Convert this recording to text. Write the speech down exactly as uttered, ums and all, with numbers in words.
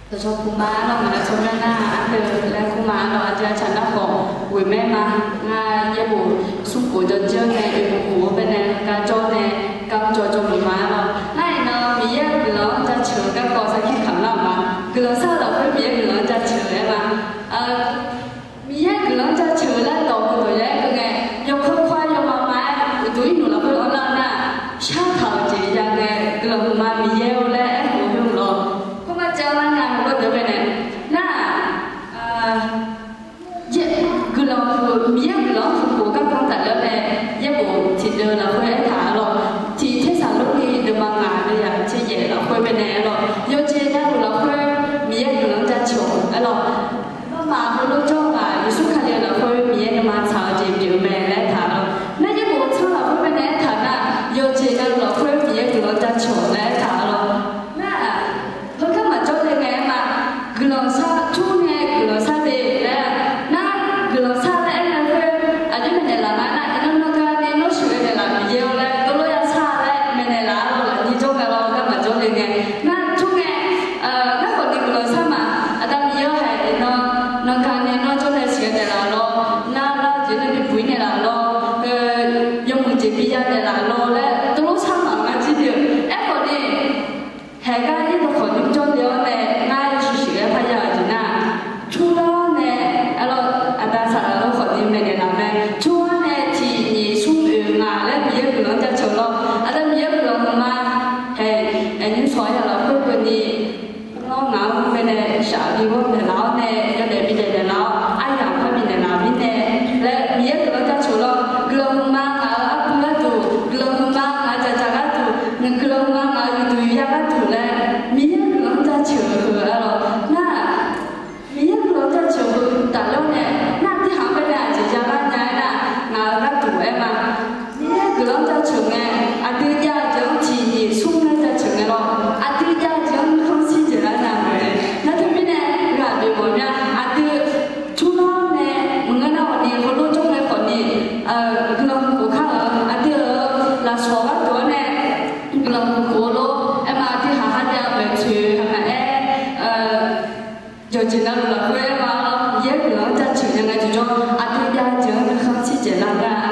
Dawqcawq puq ma lawr, ngaq-euq tsawrmyanr nar-aq, ardeuv laer kur ma lawr, aqdui aqcawq nar khawf ghoeq maer ma. Ngar yaerbof smrkhof jawrjir-awr nae oeqbof khof-awr baenae garjawr nae garjawr jawrluf ma lawr. Nar iqnan Miqyaer-euq guiqlanq-anr jaceuq-eu garkawv sarkir kamq lar-euq ma. Guiqlanq shar-eu lafkhoer Miqyaer guiqlanq-anr jaceuq-aer ma. Miqyaer guiqlanq-anr jaceuq-eu laer dawq heudawq yaer keuv ngae, yawkawr kawr-aer yawma ma-aer uqduq irnuq lafkhoer anrlar nar, shartaq-euq jeq ya ngae, guiqlanq hmq ma Miqyaer-or laer aerkhof-eu lawr. Khoermar javlar nya-eu gawrdeuq baenae, nar-aq, guiqlanq, Miqyaer guiqlanq-anr hmq khof garkawv tafler-awr nae, yaerbof tiqdeuv lafkhoer aertaq-a lawr. Tiq Tersaqlorni deuvma ngaq deuvyaq tser yaef lafkhoer baenae aer lawr. Yawqjeq navluf lafkhoer Miqyaer guiqlanq-anr jaceuq-awq aer lawr. Nawmaf heulof jawr-eu ghaq Yeqsur Kali-euq lafkhoer Miqyaer nuima tsaq-eu jeq pyeuf-eu mae laer aertaq-a lawr. Nar yaerbof tsanr lafkhoer baenae aertaq nar, yawqjeq navluf lafkhoer Miqyaer guiqlanq-anr jaceuq-awq laer aertaq-a lawr. Nar-aq, heukar maqjawr le ngae aer ma. Guiqlanq shar tur nae guiqlanq shar de laer, nar guiqlanq shar laer aer ngae khoer aqjox maeqnaeq laf nga nar, iqnan nanr gar ni nawr sheuqghae naeqlaf Miqyaer-or laer, dovlof ya shar laer maeqnaeq laf-a lawr, lafnyir jawr ngae lawr, gar maqjawr le ngae. Nar tur ngae, nar khawf ni guiqlanq shar ma. Aqda Miqyaer-or haeq, iqnan nanr gar ni nawr jawr nae sheuqghae naeqlaf lawr, nar lar jeq nar bibuq-ir naeqlaf lawr, yawmuiq jeq bi ya naeqlaf lawr laer dovlof shar ma ngar jir de-eu. Aerkhawf ni, haeq gar ir dawqkhawq nymr jawr le-awr nae ngar yawshuif shuif-aer parya-euq jeq nar, tur lar-awr nae, aer lawr, aqda saqlaq lawr khawf ni maeqnaeq laf mae. Tur-awr nae tiq nyiq smr oeq ngaq laer Miqyaer guiqlanq-anr jaceuq lawr. Aqda Miqyaer guiqlanq hmq ma. Haeq, nymr shawq ya lafkhoer keuvni, nawr ngaq-anr baenae shafbi ghawr naeqlaf-awr nae yawdaef bi daef naeqlaf-awr aryamq par bifnaeq laf mirnae laer Miqyaer guiqlanq-anr jaceuq lawr. Guiqlanq hmq ma ngaq-euq arpuv gharduq, guiqlanq hmq ma ngaq-euq dzaqdzaq gharduq, guiqlanq hmq ma ngaq-euq yufduq yufya gharduq laer Miqyaer guiqlanq-anr jaceuq-eu aer lawr. Nar-aq, Miqyaer guiqlanq-anr jaceuq-eu tafler-awr nae, nar tirhaq-anr baenae aqjeq jav lar nya-aer nar, ngaq-euq gharduq aer ma. Miqyaer guiqlanq-anr jaceuq ngae, aqdui jav-eu jeq-anr tiq nyiq smr laer jaceuq ngae lawr, aqdui jav-eu jeq-anr nuikhanr shir dzaeqlar nya mae. Nar teumirnae ghaq bif mawf mya, aqdui tur lar-awr nae maqngeur nar khawf ni heulof jawr ngae khawf ni, guiqlanq hmq khof kar-euq aqdui-euq lafsawq gharduq-anr nae guiqlanq hmq khof-eu lor. Aer ma, aqdui haq ha jav-eu maeqtsoeq haq maqaer, yawqjeq navluf lafkhoer aer ma lawr, Miqyaer guiqlanq-anr jaceuq nya ngae tiqjawr aqdui jav-eu jeq-anr nuikhanr shir dzaeqlar nya.